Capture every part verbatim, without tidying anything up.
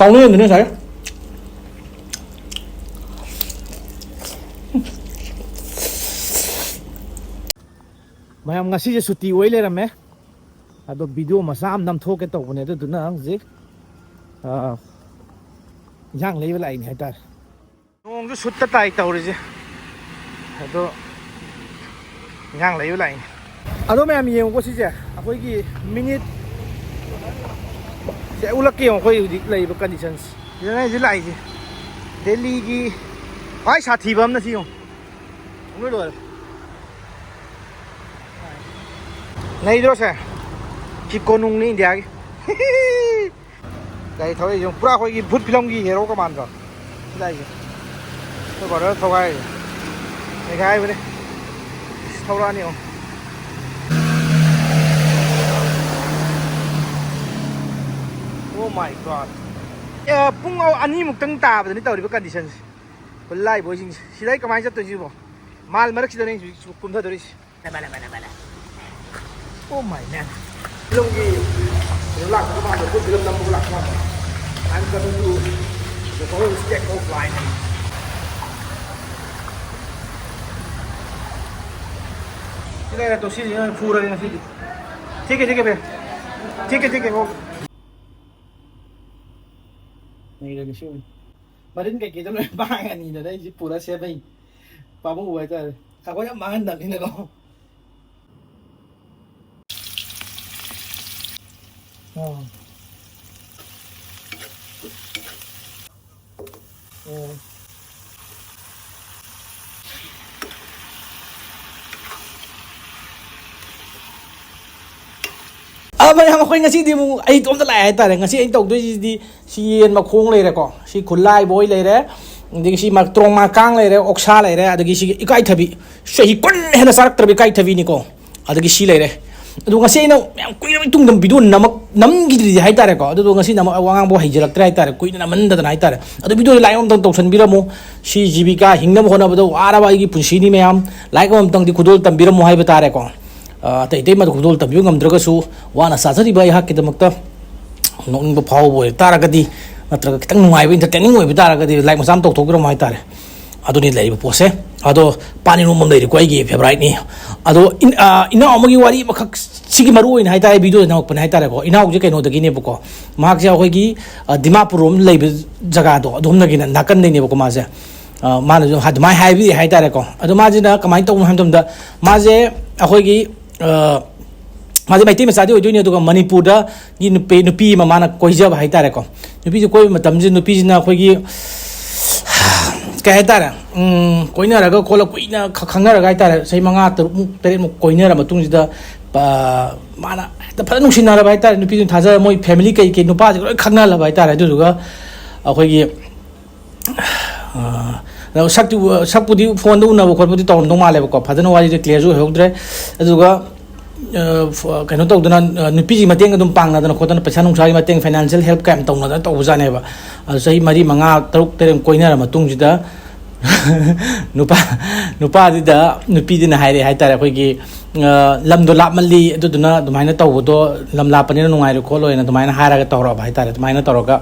ꯍꯥꯎꯅ ꯌꯣꯟꯗꯣꯏꯅꯦ ꯉꯁꯥꯏ꯫ ꯃꯌꯥꯝ, ꯉꯁꯤꯁꯦ ꯁꯨꯇꯤ ꯑꯣꯏ ꯂꯩꯔꯝꯃꯦ꯫ ꯑꯗꯣ ꯚꯤꯗꯤꯑꯣ ꯃꯆꯥ ꯑꯃ ꯅꯝꯊꯣꯛꯀꯦ ꯇꯧꯕꯅꯦ, ꯑꯗꯨꯗꯨꯅ ꯍꯧꯖꯤꯛ, ꯑ, ꯏꯟꯁꯥꯡ ꯂꯩꯕ ꯂꯥꯛꯏꯅꯦ ꯍꯥꯏꯇꯥꯔꯦ꯫ ꯅꯣꯡꯁꯨ ꯁꯨꯠꯇ ꯇꯥꯏ ꯇꯧꯔꯤꯁꯦ꯫ ꯑꯗꯣ ꯏꯟꯁꯥꯡ ꯂꯩꯕ ꯂꯥꯛꯏꯅꯦ꯫ ꯑꯗꯣ ꯃꯌꯥꯝ ꯌꯦꯡꯉꯨꯀꯣ, ꯁꯤꯁꯦ ꯑꯩꯈꯣꯏꯒꯤ ꯃꯤꯅꯤꯠ ꯁꯦ ꯎꯠꯂꯛꯀꯦ ꯌꯦꯡꯉꯣ, ꯑꯩꯈꯣꯏ ꯍꯧꯖꯤꯛ ꯂꯩꯔꯤꯕ ꯀꯟꯗꯤꯁꯟꯁꯦ꯫ ꯁꯤꯗꯅꯦ ꯍꯧꯖꯤꯛ ꯂꯥꯛꯏꯁꯦ꯫ ꯗꯦꯜꯂꯤꯒꯤ ꯈ꯭ꯋꯥꯏ ꯁꯥꯊꯤꯕ ꯑꯃꯅ ꯁꯤ ꯌꯦꯡꯉꯣ꯫ ꯂꯣꯏ ꯂꯣꯏꯔꯦ꯫ ꯅꯩꯗ꯭ꯔꯣ ꯁꯦ? ꯁꯤ ꯀꯣꯅꯨꯡꯅꯤ ꯏꯟꯗꯤꯌꯥꯒꯤ꯫ ꯒꯥꯔꯤ ꯊꯧꯔꯛꯏꯁꯦ ꯄꯨꯔꯥ ꯑꯩꯈꯣꯏꯒꯤ ꯚꯨꯠ ꯐꯤꯂꯝꯒꯤ ꯍꯦꯔꯣꯒ ꯃꯥꯟꯗ꯭ꯔꯣ? ꯁꯤ ꯂꯥꯛꯏꯁꯦ꯫ ꯑꯩꯈꯣꯏ ꯕ꯭ꯔꯗꯔ ꯊꯧꯒꯥꯏꯔꯤꯁꯦ꯫ ꯅꯩꯈꯥꯏꯕꯅꯦ꯫ ꯏꯁ, ꯊꯧꯔꯛꯑꯅꯤ ꯌꯦꯡꯉꯣ꯫ Oh my God. ꯑꯦ, ꯄꯨꯡ ꯑꯅꯤꯃꯨꯛꯇꯪ ꯇꯥꯕꯗꯅꯤ ꯇꯧꯔꯤꯕ ꯀꯟꯗꯤꯁꯟꯁꯦ꯫ ꯈꯨꯠꯂꯥꯏ ꯕꯣꯏꯁꯤꯡꯁꯦ꯫ ꯁꯤꯗ ꯑꯩ ꯀꯃꯥꯏꯅ ꯆꯠꯇꯣꯏꯁꯤꯕꯣ? ꯃꯥꯜ ꯃꯔꯛꯁꯤꯗꯅꯦ ꯑꯩ ꯍꯧꯖꯤꯛ ꯀꯨꯝꯊꯗꯣꯔꯤꯁꯦ꯫ ꯕꯂ, ꯕꯂ, ꯕꯂ, ꯕꯂ꯫ Oh my man. ꯐꯤꯂꯝꯒꯤ ꯀꯩꯅꯣ ꯂꯥꯛꯄ ꯃꯥꯟꯕ, ꯑꯩꯈꯣꯏ ꯐꯤꯂꯝ ꯅꯝꯕ ꯂꯥꯛꯄ ꯃꯥꯟꯕ꯫ I'm coming to the following step of line. ꯁꯤ ꯂꯩꯔꯦ ꯇꯣ, ꯁꯤꯁꯤ ꯐꯨꯔꯒꯦ ꯉꯁꯤꯗꯤ꯫ ꯊꯦꯛꯀꯦ, ꯊꯦꯛꯀꯦ, ꯚꯩꯌꯥ꯫ ꯊꯦꯛꯀꯦ, ꯊꯦꯛꯀꯦ, ꯍꯣ꯫ ꯅꯩꯔꯒꯦ ꯁꯤ ꯑꯣꯏꯅ꯫ ꯃꯔꯤꯟ ꯀꯩꯀꯩꯗꯣ ꯂꯣꯏ ꯃꯥꯡꯉꯅꯤꯗꯅ ꯑꯩꯁꯦ ꯄꯨꯔ ꯁꯦꯝꯃꯛꯏ꯫ ꯄꯥꯝꯃꯨꯕ ꯍꯥꯏꯇꯥꯔꯦ꯫ ꯑꯩꯈꯣꯏꯅ ꯃꯥꯡꯍꯟꯗꯕꯅꯤꯅꯀꯣ꯫ ꯑꯣ꯫ ꯑꯣ꯫ ꯑ, ꯃꯌꯥꯝ, ꯑꯩꯈꯣꯏ ꯉꯁꯤꯗꯤ ꯑꯃꯨꯛ ꯑꯩ ꯏꯇꯣꯝꯇ ꯂꯥꯛꯑꯦ ꯍꯥꯏꯇꯥꯔꯦ꯫ ꯉꯁꯤ ꯑꯩꯅ ꯇꯧꯗꯣꯏꯁꯤꯗꯤ ꯁꯤ ꯌꯦꯟ ꯃꯈꯣꯡ ꯂꯩꯔꯦꯀꯣ, ꯁꯤ ꯈꯨꯂꯥꯏ ꯕꯣꯏ ꯂꯩꯔꯦ, ꯑꯗꯒꯤ ꯁꯤ ꯃ-, ꯇ꯭ꯔꯣꯡ ꯃꯀꯥꯡ ꯂꯩꯔꯦ, ꯑꯣꯛꯁꯥ ꯂꯩꯔꯦ, ꯑꯗꯒꯤ ꯁꯤꯒꯤ ꯏꯀꯥꯏꯊꯕꯤ, ꯆꯍꯤ ꯀꯨꯟ ꯍꯦꯟꯅ ꯆꯥꯔꯛꯇ꯭ꯔꯕ ꯏꯀꯥꯏꯊꯕꯤꯅꯤꯀꯣ꯫ ꯑꯗꯒꯤ ꯁꯤ ꯂꯩꯔꯦ꯫ ꯑꯗꯣ ꯉꯁꯤ ꯑꯩꯅ ꯌꯥꯝ ꯀꯨꯏꯔꯕ ꯃꯇꯨꯡꯗ ꯚꯤꯗꯤꯑꯣ ꯅꯃꯛ-, ꯅꯝꯈꯤꯗ꯭ꯔꯤꯗꯤ ꯍꯥꯏꯇꯥꯔꯦꯀꯣ꯫ ꯑꯗꯨꯗꯣ ꯉꯁꯤ ꯅꯃꯛ ꯋꯥ ꯉꯥꯡꯕ ꯍꯩꯖꯔꯛꯇ꯭ꯔꯦ ꯍꯥꯏꯇꯥꯔꯦ, ꯀꯨꯏꯅ ꯅꯝꯃꯟꯗꯗꯅ ꯍꯥꯏꯇꯥꯔꯦ꯫ ꯑꯗꯣ ꯚꯤꯗꯤꯑꯣꯁꯦ like ꯑꯃꯇꯪ ꯇꯧꯁꯟꯕꯤꯔꯝꯃꯨ꯫ ꯁꯤ ꯖꯤꯕꯤꯀꯥ ꯍꯤꯡꯅꯕ ꯍꯣꯠꯅꯕꯗ ꯋꯥꯔꯕ ꯑꯩꯒꯤ ꯄꯨꯟꯁꯤꯅꯤ ꯃꯌꯥꯝ꯫ Like ꯑꯃꯃꯝꯇꯪꯗꯤ ꯈꯨꯗꯣꯜ ꯇꯝꯕꯤꯔꯝꯃꯨ ꯍꯥꯏꯕ ꯇꯥꯔꯦꯀꯣ꯫ ꯑ, ꯑꯇꯩ ꯑꯇꯩ ꯃꯗꯨ ꯈꯨꯗꯣꯜ ꯇꯝꯕꯤꯕ ꯉꯝꯗ꯭ꯔꯒꯁꯨ ꯋꯥꯅ ꯆꯥꯖꯔꯤꯕ ꯑꯩꯍꯥꯛꯀꯤꯗꯃꯛꯇ ꯅꯣꯛꯅꯤꯡꯕ ꯐꯥꯎꯕ ꯑꯣꯏ ꯇꯥꯔꯒꯗꯤ ꯅꯠꯇ꯭ꯔꯒ ꯈꯤꯇꯪ ꯅꯨꯡꯉꯥꯏꯕ, entertaining ꯑꯣꯏꯕ ꯇꯥꯔꯒꯗꯤ like ꯃꯆꯥ ꯑꯃ ꯇꯧꯊꯣꯛꯄꯤꯔꯝꯃꯣ ꯍꯥꯏꯇꯥꯔꯦ꯫ ꯑꯗꯨꯅꯤ ꯂꯩꯔꯤꯕ ꯄꯣꯠꯁꯦ꯫ ꯑꯗꯣ ꯄꯥꯟ ꯏꯔꯣꯝꯕ ꯑꯃ ꯂꯩꯔꯤꯀꯣ, ꯑꯩꯒꯤ favouriteꯅꯤ꯫ ꯑꯗꯣ ꯏꯟ-, ꯑ, ꯏꯅꯥꯎ ꯑꯃꯒꯤ ꯋꯥꯔꯤ ꯑꯃꯈꯛ ꯁꯤꯒꯤ ꯃꯔꯨ ꯑꯣꯏꯅ ꯍꯥꯏꯇꯥꯔꯦ, videoꯗ ꯅꯝꯃꯛꯄꯅꯦ ꯍꯥꯏꯇꯥꯔꯦꯀꯣ꯫ ꯏꯅꯥꯎꯁꯦ ꯀꯩꯅꯣꯗꯒꯤꯅꯦꯕꯀꯣ, ꯃꯍꯥꯛꯁꯦ ꯑꯩꯈꯣꯏꯒꯤ, ꯑ, ꯗꯤꯃꯥꯄꯨꯔ ꯔꯣꯝ ꯂꯩꯕ ꯖꯒꯥꯗꯣ ꯑꯗꯣꯝꯗꯒꯤꯅ, ꯅꯥꯀꯟꯗꯩꯅꯦꯕꯀꯣ ꯃꯥꯁꯦ꯫ ꯑ, ꯃꯥꯅꯁꯨ ꯑꯗꯨꯃꯥꯏꯅ ꯍꯥꯏꯕꯤꯔꯛꯑꯦ ꯍꯥꯏꯇꯥꯔꯦꯀꯣ꯫ ꯑꯗꯣ ꯃꯥꯁꯤꯅ ꯀꯃꯥꯏꯅ ꯇꯧꯕꯅꯣ ꯍꯥꯏꯕ ꯃꯇꯝꯗ, ꯃꯥꯁꯦ ꯑꯩꯈꯣꯏꯒꯤ, ꯑ, ꯃꯥꯁꯦ ꯃꯩꯇꯩ ꯃꯆꯥꯗꯤ ꯑꯣꯏꯗꯣꯏꯅꯤ, ꯑꯗꯨꯒ ꯃꯅꯤꯄꯨꯔꯗꯒꯤ ꯅꯨꯄꯤ, ꯅꯨꯄꯤ ꯑꯃ ꯃꯥꯅ ꯀꯣꯏꯖꯕ ꯍꯥꯏꯇꯥꯔꯦꯀꯣ꯫ ꯅꯨꯄꯤꯁꯦ ꯀꯣꯏꯕ ꯃꯇꯝꯁꯤꯗ ꯅꯨꯄꯤꯁꯤꯅ ꯑꯩꯈꯣꯏꯒꯤ, ꯀꯩ ꯍꯥꯏꯇꯥꯔꯦ, ꯎꯝ, ꯀꯣꯏꯅꯔꯒ ꯈꯣꯠꯂ ꯀꯨꯏꯅ ꯈ-, ꯈꯪꯅꯔꯒ ꯍꯥꯏꯇꯥꯔꯦ, ꯆꯍꯤ ꯃꯉꯥ, ꯇꯔꯨꯛꯃꯨꯛ, ꯇꯔꯦꯠꯃꯨꯛ ꯀꯣꯏꯅꯔ ꯃꯇꯨꯡꯁꯤꯗ, ꯑ, ꯃꯥꯅ ꯍꯦꯛꯇ ꯐꯖꯅ ꯅꯨꯡꯁꯤꯅꯔꯕ ꯍꯥꯏꯇꯥꯔꯦ꯫ ꯅꯨꯄꯤꯗꯨꯅ ꯊꯥꯖꯔ ꯃꯣꯏ family ꯀꯩ ꯀꯩ ꯅꯨꯄꯥꯁꯦ ꯂꯣꯏ ꯈꯪꯅꯍꯜꯂꯕ ꯍꯥꯏꯇꯥꯔꯦ꯫ ꯑꯗꯨꯗꯨꯒ ꯑꯩꯈꯣꯏꯒꯤ, ꯑ, ꯑꯗꯣ ꯁꯛꯇꯤ, ꯁꯛꯄꯨꯗꯤ phoneꯗ ꯎꯅꯕ ꯈꯣꯠꯄꯗꯤ ꯇꯧꯔꯝꯗꯧ ꯃꯥꯜꯂꯦꯕꯀꯣ, ꯐꯖꯅ ꯋꯥꯔꯤꯁꯦ clearꯁꯨ ꯑꯣꯏꯍꯧꯗ꯭ꯔꯦ꯫ ꯑꯗꯨꯒ, ꯑ, ꯐ-, ꯀꯩꯅꯣ ꯇꯧꯗꯅ, ꯑ, ꯅꯨꯄꯤꯒꯤ ꯃꯇꯦꯡ ꯑꯗꯨꯝ ꯄꯥꯡꯅꯗꯅ ꯈꯣꯠꯇꯅ, ꯄꯩꯁꯥ ꯅꯨꯡꯁꯥꯒꯤ ꯃꯇꯦꯡ, financial help ꯀꯌꯥꯝ ꯇꯧꯅꯗꯅ ꯇꯧꯕꯖꯥꯠꯅꯦꯕ꯫ ꯑꯗꯨ ꯆꯍꯤ ꯃꯔꯤ, ꯃꯉꯥ, ꯇꯔꯨꯛ, ꯇꯔꯦꯠ ꯀꯣꯏꯅꯔ ꯃꯇꯨꯡꯁꯤꯗ ꯅꯨꯄꯥ, ꯅꯨꯄꯥꯗꯨꯗ, ꯅꯨꯄꯤꯗꯨꯅ ꯍꯥꯏꯔꯛꯑꯦ ꯍꯥꯏꯇꯥꯔꯦ, ꯑꯩꯈꯣꯏꯒꯤ, ꯑ, "ꯂꯝꯗꯣ ꯂꯥꯞꯃꯜꯂꯤ, ꯑꯗꯨꯗꯨꯅ ꯑꯗꯨꯃꯥꯏꯅ ꯇꯧꯕꯗꯣ, ꯂꯝ ꯂꯥꯞꯄꯅꯤꯅ ꯅꯨꯡꯉꯥꯏꯔꯣꯏ ꯈꯣꯠꯂꯣꯏꯅ" ꯑꯗꯨꯃꯥꯏꯅ ꯍꯥꯏꯔꯒ ꯇꯧꯔꯛꯑꯕ ꯍꯥꯏꯇꯥꯔꯦ꯫ ꯑꯗꯨꯃꯥꯏꯅ ꯇꯧꯔꯒ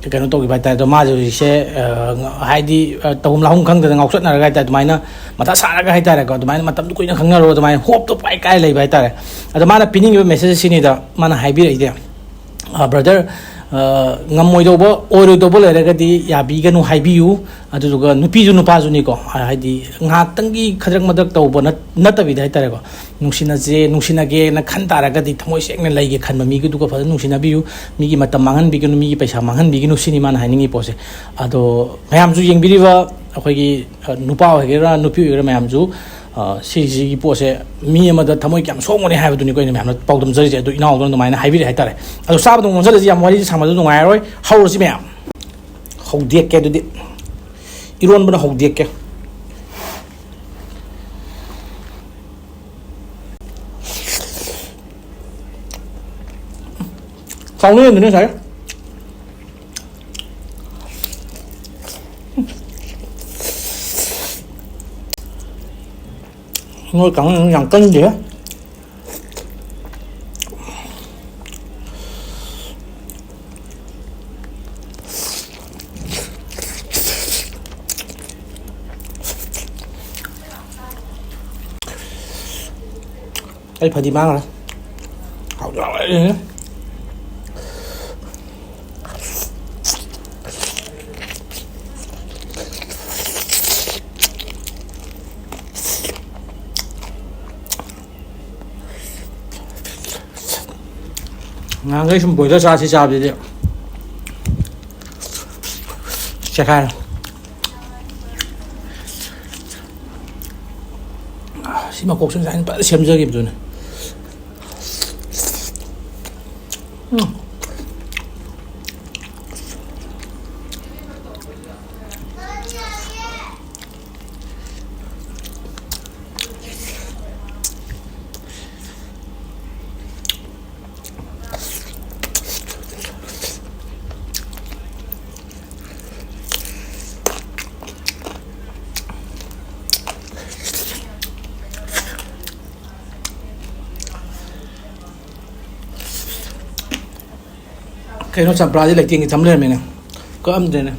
ꯀꯩꯅꯣ ꯇꯧꯈꯤꯕ ꯍꯥꯏꯇꯥꯔꯦ꯫ ꯑꯗꯣ ꯃꯥꯁꯦ ꯍꯧꯖꯤꯛꯁꯦ, ꯑ, ꯍꯥꯏꯗꯤ, ꯑ, ꯇꯧꯐꯝ ꯂꯥꯛꯐꯝ ꯈꯪꯗꯗꯅ ꯉꯥꯎꯆꯠꯅꯔꯒ ꯍꯥꯏꯇꯥꯔꯦ, ꯑꯗꯨꯃꯥꯏꯅ ꯃꯊꯥ ꯁꯥꯔꯒ ꯍꯥꯏꯇꯥꯔꯦꯀꯣ, ꯑꯗꯨꯃꯥꯏꯅ ꯃꯇꯝꯗꯨ ꯀꯨꯏꯅ ꯈꯪꯅꯔꯣ, ꯑꯗꯨꯃꯥꯏꯅ hopeꯇꯣ ꯄꯥꯏ ꯀꯥꯏ ꯂꯩꯕ ꯍꯥꯏꯇꯥꯔꯦ꯫ ꯑꯗꯣ ꯃꯥꯅ ꯄꯤꯅꯤꯡꯉꯤꯕ message ꯁꯤꯅꯤꯗ, ꯃꯥꯅ ꯍꯥꯏꯕꯤꯔꯛꯏꯁꯦ, "ꯑ, brother, ꯑ, ꯉꯝꯃꯣꯏꯗꯧꯕ, ꯑꯣꯏꯔꯣꯏꯗꯧꯕ ꯂꯩꯔꯒꯗꯤ ꯌꯥꯕꯤꯒꯅꯨ ꯍꯥꯏꯕꯤꯌꯨ, ꯑꯗꯨꯗꯨꯒ ꯅꯨꯄꯤꯁꯨ ꯅꯨꯄꯥꯁꯨꯅꯤꯀꯣ, ꯍꯥꯏꯗꯤ ꯉꯥꯏꯍꯥꯛꯇꯪꯒꯤ ꯈꯗ꯭ꯔꯛ ꯃꯗ꯭ꯔꯛ ꯇꯧꯕ ꯅꯠ-, ꯅꯠꯇꯕꯤꯗ ꯍꯥꯏꯇꯥꯔꯦꯀꯣ, ꯅꯨꯡꯁꯤꯅꯁꯦ, ꯅꯨꯡꯁꯤꯅꯒꯦꯅ ꯈꯟ ꯇꯥꯔꯒꯗꯤ ꯊꯃꯣꯏ ꯁꯦꯡꯅ ꯂꯩꯒꯦ ꯈꯟꯕ ꯃꯤꯗꯨꯒ ꯐꯖꯅ ꯅꯨꯡꯁꯤꯅꯕꯤꯌꯨ, ꯃꯤꯒꯤ ꯃꯇꯝ ꯃꯥꯡꯍꯟꯕꯤꯒꯅꯨ, ꯃꯤꯒꯤ ꯄꯩꯁꯥ ꯃꯥꯡꯍꯟꯕꯤꯒꯅꯨ", ꯁꯤꯅꯤ ꯃꯥꯅ ꯍꯥꯏꯅꯤꯡꯉꯤ ꯄꯣꯠꯁꯦ꯫ ꯑꯗꯣ ꯃꯌꯥꯝꯁꯨ ꯌꯦꯡꯕꯤꯔꯤꯕ ꯑꯩꯈꯣꯏꯒꯤ, ꯑ, ꯅꯨꯄꯥ ꯑꯣꯏꯒꯦꯔꯥ ꯅꯨꯄꯤ ꯑꯣꯏꯒꯦꯔꯥ ꯃꯌꯥꯝꯁꯨ, ꯑ, ꯁꯤꯁꯤꯒꯤ ꯄꯣꯠꯁꯦ ꯃꯤ ꯑꯃꯗ ꯊꯃꯣꯏ ꯀꯌꯥꯝ ꯁꯣꯛꯑꯝꯒꯅꯤ ꯍꯥꯏꯕꯗꯨꯅꯤꯀꯣ ꯑꯩꯅ ꯃꯌꯥꯝꯅ ꯄꯥꯎꯗꯝꯖꯔꯤꯁꯦ꯫ ꯑꯗꯨ ꯏꯅꯥꯎꯗꯨꯅ ꯑꯗꯨꯃꯥꯏꯅ ꯍꯥꯏꯕꯤꯔꯛꯑꯦ ꯍꯥꯏꯇꯥꯔꯦ꯫ ꯑꯗꯣ ꯆꯥꯕꯗ ꯑꯃꯨꯛ ꯑꯣꯟꯁꯤꯜꯂꯁꯤ, ꯌꯥꯝ ꯋꯥꯔꯤꯁꯦ ꯁꯥꯡꯃꯜꯂꯁꯨ ꯅꯨꯡꯉꯥꯏꯔꯔꯣꯏ꯫ ꯍꯧꯔꯁꯤ ꯃꯌꯥꯝ꯫ ꯍꯧꯗꯦꯛꯀꯦ ꯑꯗꯨꯗꯤ꯫ ꯏꯔꯣꯟꯕꯅ ꯍꯧꯗꯦꯛꯀꯦ꯫ ꯆꯥꯎꯅ ꯌꯣꯟꯗꯣꯏꯅꯦ ꯉꯁꯥꯏ꯫ ꯅꯣꯏ ꯀꯥꯡꯕꯨ ꯌꯥꯝ ꯀꯟꯗꯦ꯫ ꯑꯩ ꯐꯗꯤ ꯃꯥꯡꯈ꯭ꯔꯦ꯫ ꯍꯥꯎꯗꯤ ꯍꯥꯎꯋꯦ꯫ ꯅꯍꯥꯟꯈꯩ ꯁꯨꯝ ꯕꯣꯏꯂꯔ ꯆꯥꯁꯤ ꯆꯥꯕꯁꯤꯗꯤ ꯆꯦꯈꯥꯏꯔꯦ꯫ ꯁꯤ ꯃꯀꯣꯛꯁꯤ ꯉꯁꯥꯏꯅ ꯐꯖꯅ ꯁꯦꯝꯖꯈꯤꯕꯗꯨꯅꯦ꯫ ꯎꯝ꯫ ꯀꯩꯅꯣ, ꯆꯝꯄ꯭ꯔꯥꯗꯤ ꯂꯩꯇꯦꯡꯒꯤ ꯊꯝ ꯂꯩꯔꯝꯃꯦꯅꯦ, ꯀꯛꯑꯝꯗ꯭ꯔꯦꯅꯦ꯫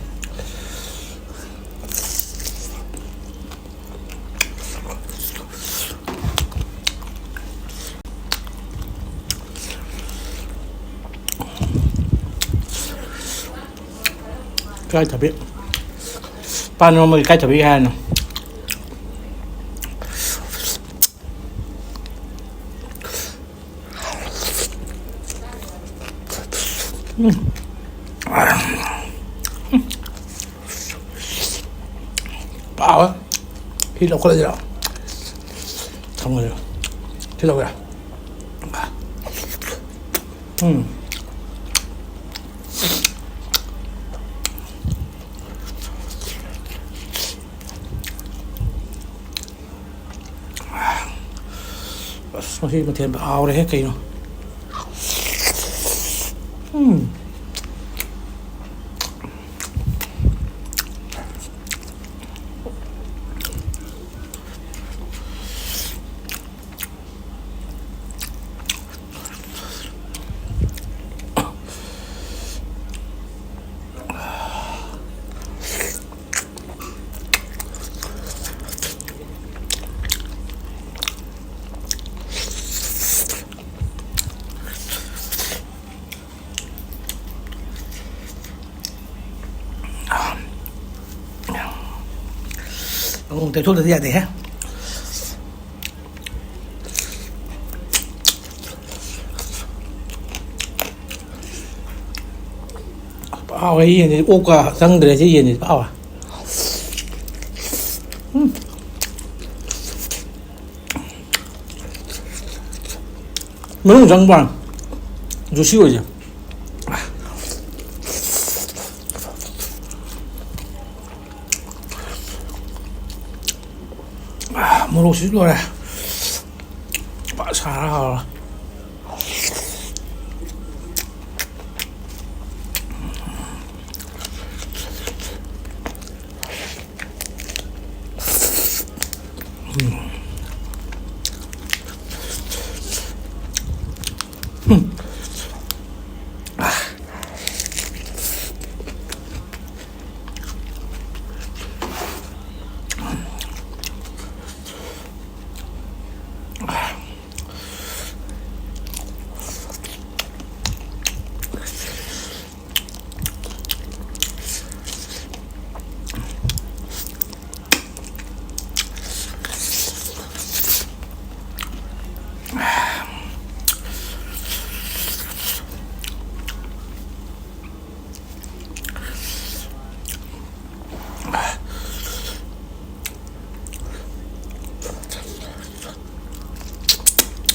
ꯏꯀꯥꯏꯊꯕꯤ꯫ ꯄꯥꯟ ꯌꯣꯟꯕꯒꯤ ꯏꯀꯥꯏꯊꯕꯤ ꯍꯥꯏꯔꯅꯨ꯫ ꯎꯝ꯫ ꯍꯥꯎꯋꯦ꯫ ꯁꯤ ꯂꯧꯈꯠꯂꯁꯤꯔꯣ? ꯊꯝꯃꯁꯤꯔꯣ? ꯁꯤ ꯂꯧꯒꯦꯔꯥ? ꯎꯝ꯫ ꯑꯁ, ꯉꯁꯤ ꯃꯊꯦꯜ ꯍꯥꯎꯔꯦꯍꯦ ꯀꯩꯅꯣ꯫ ꯎꯝ꯫ ꯎꯝ, ꯇꯩꯊꯣꯛꯇꯗꯤ ꯌꯥꯗꯦꯍꯦ꯫ ꯍꯥꯎꯋꯦ, ꯌꯦꯟꯁꯤꯗꯤ ꯑꯣꯛꯀ ꯆꯪꯗ꯭ꯔꯦ꯫ ꯁꯤ ꯌꯦꯟꯁꯤꯗꯤ ꯍꯥꯎꯋꯦ꯫ ꯎꯝ꯫ ꯃꯅꯨꯡ ꯆꯪꯕ ꯋꯥꯅꯤ꯫ Juicy ꯑꯣꯏꯁꯦ꯫ ꯃꯣꯔꯣꯛꯁꯤꯁꯨ ꯂꯣꯏꯔꯦ꯫ ꯐꯖ ꯁꯥꯔ ꯍꯥꯎꯔꯦ꯫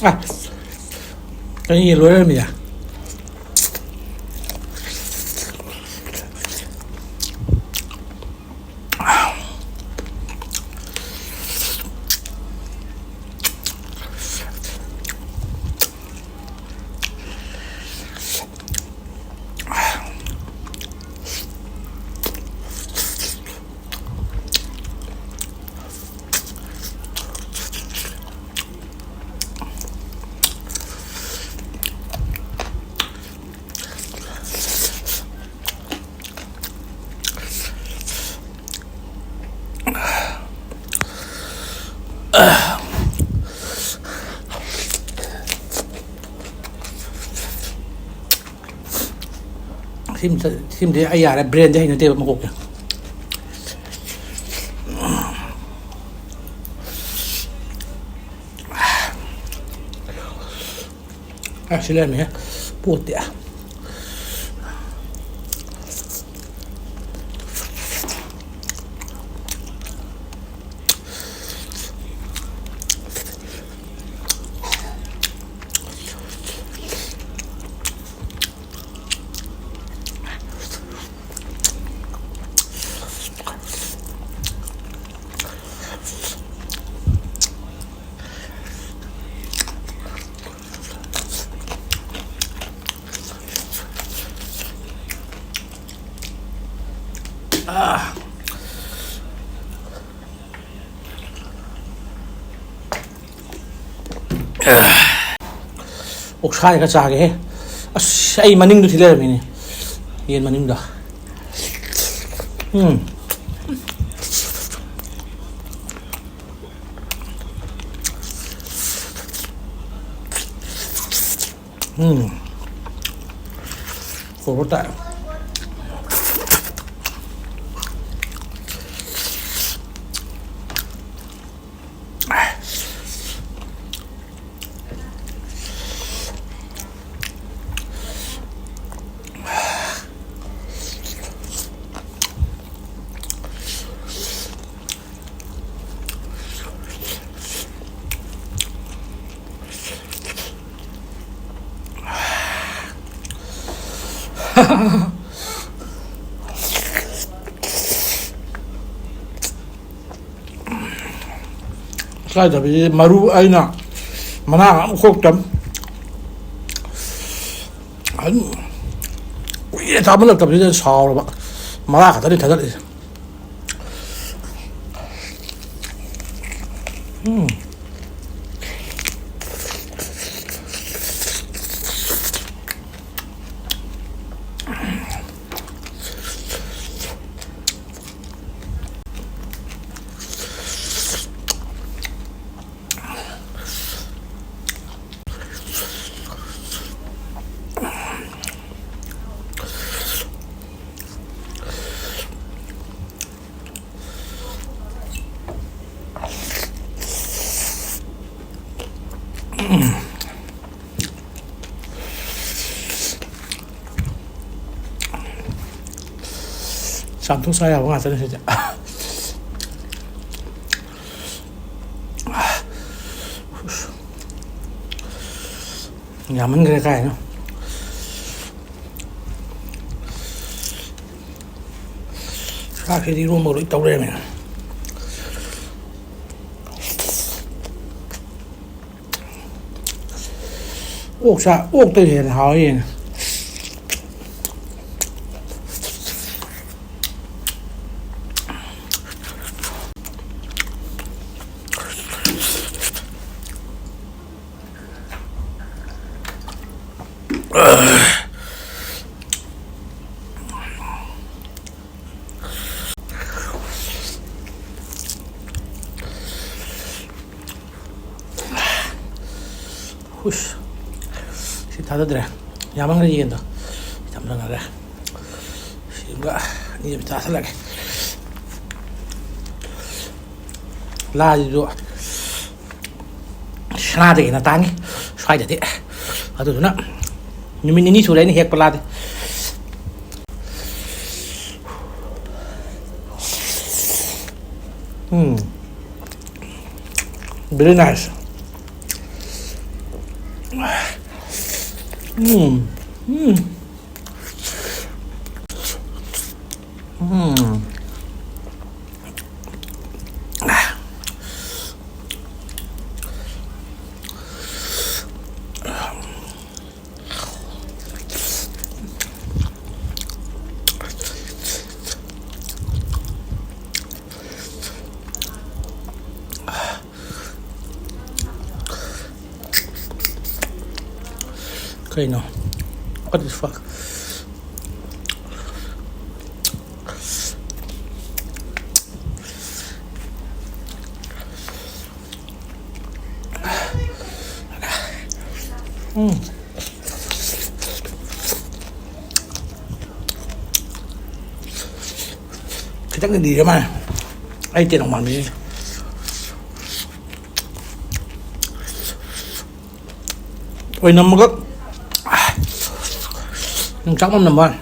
ꯑ, ꯑꯩ ꯂꯣꯏꯔꯝꯃꯤꯌꯦ꯫ ꯁꯤꯝꯇ-, ꯁꯤꯃꯗꯤ ꯑꯩ ꯌꯥꯔꯦ, brainꯗꯤ ꯍꯩꯅꯗꯦꯕ ꯃꯀꯣꯛꯁꯦ꯫ ꯑ, ꯁꯤ ꯂꯩꯔꯝꯃꯦꯍꯦ꯫ ꯄꯣꯠꯇꯤ꯫ ꯑꯣꯛꯁꯥꯁꯦ ꯈꯔ ꯆꯥꯒꯦꯍꯦ꯫ ꯑꯁ, ꯑꯩ ꯃꯅꯤꯡꯗꯨ ꯊꯤ ꯂꯩꯔꯝꯃꯤꯅꯦ꯫ ꯌꯦꯟ ꯃꯅꯤꯡꯗ꯫ ꯎꯝ꯫ ꯎꯝ꯫ ꯀꯣꯕꯔ ꯇꯥꯏ꯫ ꯏꯀꯥꯏꯗꯕꯤꯁꯦ ꯃꯔꯨ ꯑꯩꯅ ꯃꯅꯥ ꯑꯃ ꯈꯣꯛꯇ ꯑꯗꯨꯝ ꯀꯨꯏꯔꯦ ꯆꯥꯃꯜꯂꯛꯇꯕꯁꯤꯗ ꯁꯥꯎꯔꯕ꯫ ꯃꯔꯥ ꯈꯛꯇꯅꯤ ꯊꯥꯗꯠꯂꯤꯁꯦ꯫ ꯎꯝ꯫ ꯆꯥꯝꯊꯣꯛ ꯆꯥ ꯌꯥꯕ ꯉꯥꯛꯇꯅꯦ ꯁꯤꯗꯤ꯫ ꯌꯥꯝꯃꯟꯈ꯭ꯔꯦ ꯀꯥꯏꯅ꯫ ꯆꯥꯛꯁꯤꯗꯤ ꯏꯔꯣꯝꯕ ꯂꯣꯏ ꯇꯧ ꯂꯩꯔꯝꯃꯦ꯫ ꯑꯣꯛ ꯆꯥ, ꯑꯣꯛꯇꯒꯤ ꯍꯦꯟꯅ ꯍꯥꯎꯋꯦ ꯌꯦꯟ꯫ ꯍꯨꯁ꯫ ꯁꯤ ꯊꯥꯗꯗ꯭ꯔꯦ꯫ ꯌꯥꯝꯃꯟꯈ꯭ꯔꯦ ꯌꯦꯟꯗꯣ꯫ ꯌꯥꯝ ꯂꯪꯅꯔꯦ꯫ ꯁꯤꯒ ꯑꯅꯤ ꯑꯃ ꯆꯥꯁꯤꯜꯂꯒꯦ꯫ ꯂꯥꯁꯤꯁꯨ ꯁꯅꯥꯗꯒꯤ ꯍꯦꯟꯅ ꯇꯥꯡꯉꯤ ꯁ꯭ꯋꯥꯏꯗꯗꯤ꯫ ꯑꯗꯨꯗꯨꯅ ꯅꯨꯃꯤꯠ ꯅꯤꯅꯤ ꯁꯨꯔꯦ ꯑꯩꯅ ꯍꯦꯛꯄ ꯂꯥꯗꯤ꯫ ꯎꯝ꯫ Very nice. ꯎꯝ꯫ ꯎꯝ꯫ ꯎꯝ꯫ ꯀꯩꯅꯣ? What the fuck? ꯎꯝ꯫ ꯈꯤꯇꯪꯗꯤ ꯂꯤꯔ ꯃꯥꯜꯂꯦ꯫ ꯑꯩ ꯇꯦꯅꯧ ꯃꯥꯟꯕꯁꯤꯗ꯫ ꯑꯣꯏꯅꯝꯃꯒ ꯌꯣꯡꯆꯥꯛ ꯃꯅꯝ ꯅꯝꯕ ꯋꯥꯅꯤ꯫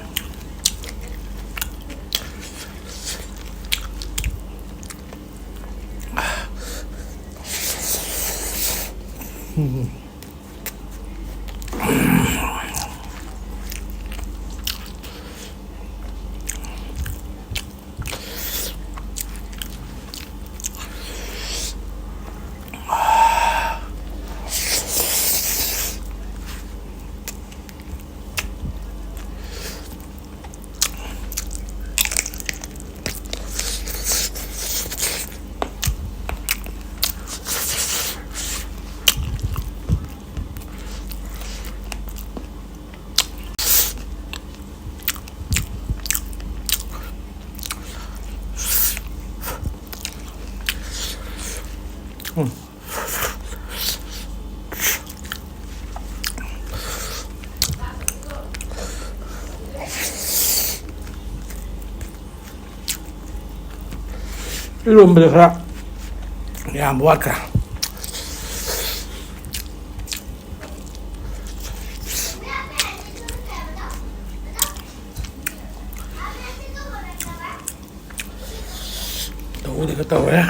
ꯏꯔꯣꯝꯕꯗ ꯈꯔ ꯌꯥꯝꯕ ꯋꯥꯠꯈ꯭ꯔꯦ꯫ ꯇꯧꯕꯗꯤ ꯈꯔ ꯇꯧꯔꯦ꯫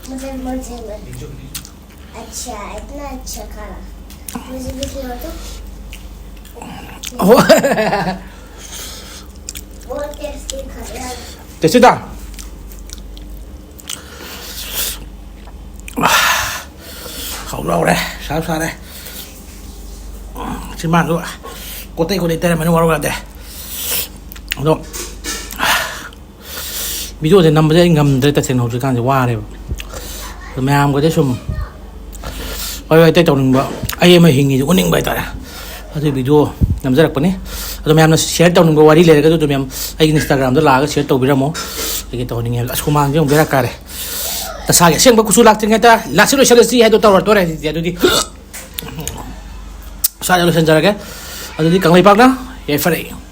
मुझे, मुझे, मुझे। अच्छा, इतना अच्छा खाना। मुझे भी खिलाओ तो। बहुत टेस्टी खाना है। ꯆꯦꯆꯤꯗ꯫ ꯍꯧꯔ ꯍꯧꯔꯦ, ꯁꯥ ꯁꯥꯔꯦ꯫ ꯆꯤꯟꯕꯥꯟꯗꯣ ꯀꯣꯇꯩ ꯀꯣꯇꯩ ꯇꯩꯔꯝꯃꯅꯤ, ꯋꯥꯔꯧ ꯌꯥꯗꯦ꯫ ꯑꯗꯣ ꯚꯤꯗꯤꯑꯣꯁꯦ ꯅꯝꯕꯁꯦ ꯑꯩ ꯉꯝꯗ꯭ꯔꯦ, ꯇꯁꯦꯡꯅ ꯍꯧꯖꯤꯛꯀꯥꯟꯁꯦ ꯋꯥꯔꯦꯕ꯫ ꯑꯗꯣ ꯃꯌꯥꯝꯒꯁꯦ ꯁꯨꯝ ꯋꯥꯔꯤ ꯋꯥꯇꯥꯏ ꯇꯧꯅꯤꯡꯕ, ꯑꯩ ꯑꯃ ꯍꯤꯡꯉꯤꯁꯦ ꯎꯠꯅꯤꯡꯕ ꯍꯥꯏꯇꯥꯔꯦ꯫ ꯑꯗꯨꯒꯤ ꯚꯤꯗꯤꯑꯣ ꯅꯝꯖꯔꯛꯄꯅꯤ꯫ ꯑꯗꯣ ꯃꯌꯥꯝꯅ ꯁꯤꯌꯔ ꯇꯧꯅꯤꯡꯕ ꯋꯥꯔꯤ ꯂꯩꯔꯒꯁꯨ ꯑꯗꯨꯝ ꯃꯌꯥꯝ ꯑꯩꯒꯤ Instagram-ꯗ ꯂꯥꯛꯑꯒ ꯁꯤꯌꯔ ꯇꯧꯕꯤꯔꯝꯃꯣ꯫ ꯑꯩꯒꯤ ꯇꯧꯍꯟꯅꯤꯡꯉꯦ ꯍꯥꯏꯕꯗꯣ꯫ ꯑꯁ, ꯍꯨꯃꯥꯡꯁꯦ ꯑꯃꯨꯛ ꯕꯦꯔꯥ ꯀꯥꯔꯦ꯫ ꯅꯁꯥꯒꯤ ꯑꯁꯦꯡꯕ ꯀꯨꯆꯨ ꯂꯥꯛꯇ꯭ꯔꯤꯉꯩꯗ ꯂꯥꯛꯁꯤ ꯂꯣꯏꯁꯤꯜꯂꯁꯤ ꯍꯥꯏꯗꯣ ꯇꯧꯔꯛꯇꯣꯔꯦ ꯍꯧꯖꯤꯛꯇꯤ꯫ ꯑꯗꯨꯗꯤ ꯁ꯭ꯋꯥꯏꯗ ꯂꯣꯏꯁꯤꯟꯖꯔꯒꯦ꯫ ꯑꯗꯨꯗꯤ ꯀꯪꯂꯩꯄꯥꯛꯅ꯫ ꯌꯥꯏꯐꯔꯦ꯫